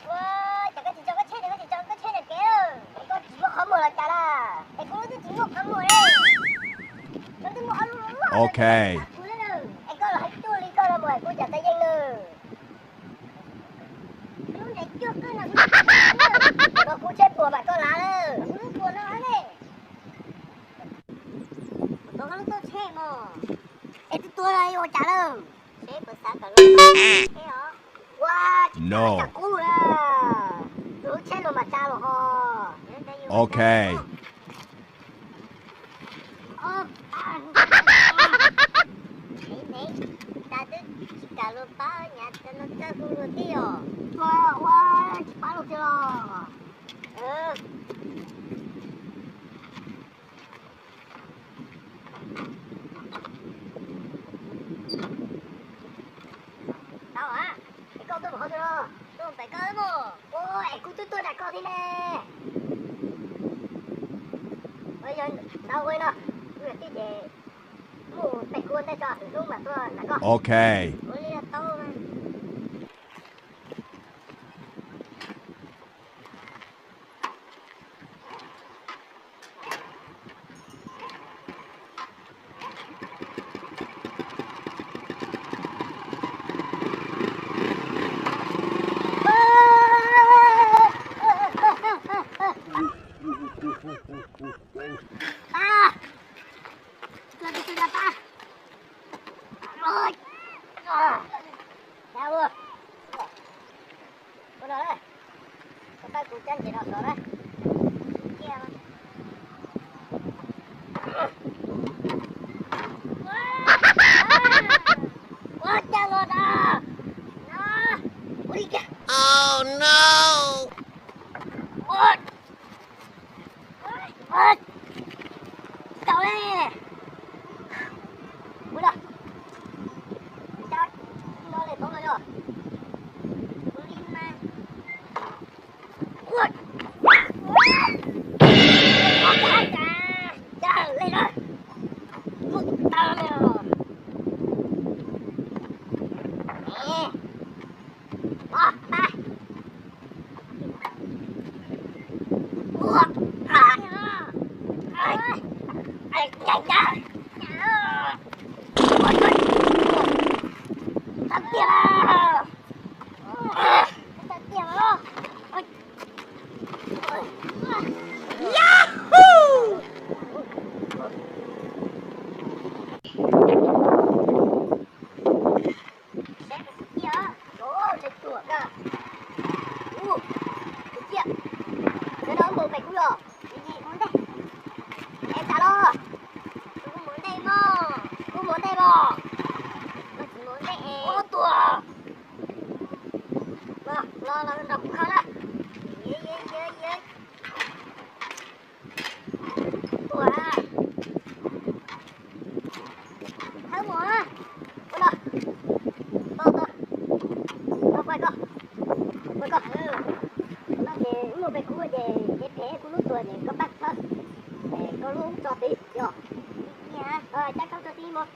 Ua, cas koj tsis tso koj tsheb, koj tsis tso koj tsheb ntawm kev lawm. Es koj tsis muaj qhov muag los cas lawm? Es kuv lub twb tsis muaj qhov muag li. Lub twb muaj ob lub loj loj. Ok. Kuv lawm. Es koj los hais tuaj li koj no mus kuv cas txav yeej lawm. Lub nres cuag koj no. Kuv tsheb puas mas koj lav lawm. Kuv lub puas no ne. Tov koj lub txoj tsheb mog. Es twb tuag los ua cas lawm? Seb puas xav kom lub tsheb os. Ua, no, qub na. Lub tsheb no mas tsa los ho. Ok. Tsheb ne, tas twb tsis kam luag pab, nyav tas no txawj hu luag tij os. Ua, ua, tsis pab luag tij los. Tau a, es koj tuaj mus qhov twg no? Tuaj pem koj mus. Ua, es kuv twb tuaj nram koj thiab ne. Ua, yog tau ua li no, kuv niam tij ces mus pem kuv ua ntej tso, lwm hnub mam tuaj nram koj. Ok. Ua li no tau. Ua no, koj pab kuv cab ntses no sov na. Ua cas los na. Ua li cas. Oh no. Ua. Tau li. Ua no. Cab no li tau los yog. Ua li mas. Seb puas tsis ciaj os. Ua, ntshe tuag kawg. Ua, tsis ciaj. Sawv daws mus pem kuv los. Es tas los. Kuv mus ntej mog. Kuv mus ntej mog. Koj tsis mus ntej es. Ua, tuag. Los, los, los nrog kuv kho na. Yog, yog, yog, yog. Ua, thawb mus. Ua no. Tau, tau. Tau, pab koj. Pab koj. No ces mus pem kuv ces kev phem kuv lub tuag ces koj pab thawb. Es koj lub tso tid yog. Cab koj tso tid mus.